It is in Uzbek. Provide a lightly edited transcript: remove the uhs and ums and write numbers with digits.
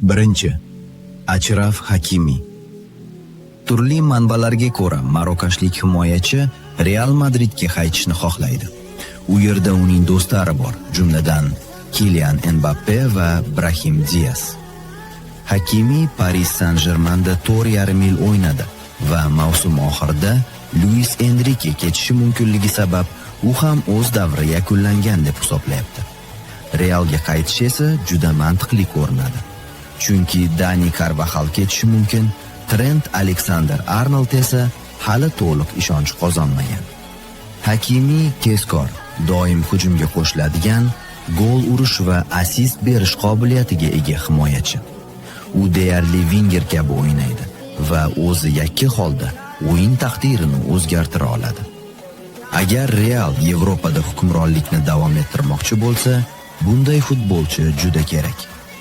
Birinchi. Achraf Hakimi. Turli manbalarga ko'ra, marokashlik himoyachi Real Madridga qaytishni xohlaydi. U yerda uning do'stlari bor, jumladan Kilian Mbappe va Brahim Diaz. Hakimi Paris Saint-Germainda 4,5 yil o'ynadi va mavsum oxirida Luis Enrike ketishi mumkinligi sabab u ham o'z davri yakunlangan deb hisoblayapti. Realga qaytish esa juda mantiqli ko'rinadi. Chunki Dani Carvajal ketishi mumkin, Trent Alexander-Arnold esa hali to'liq ishonch qozonmagan. Hakimi tezkor, doim hujumga qo'shiladigan, gol urish va assist berish qobiliyatiga ega himoyachi. U deyarli vinger kabi o'ynaydi va o'zi yakka holda o'yin taqdirini o'zgartira oladi. Agar Real Yevropada hukmronlikni davom ettirmoqchi bo'lsa, bunday futbolchi juda kerak.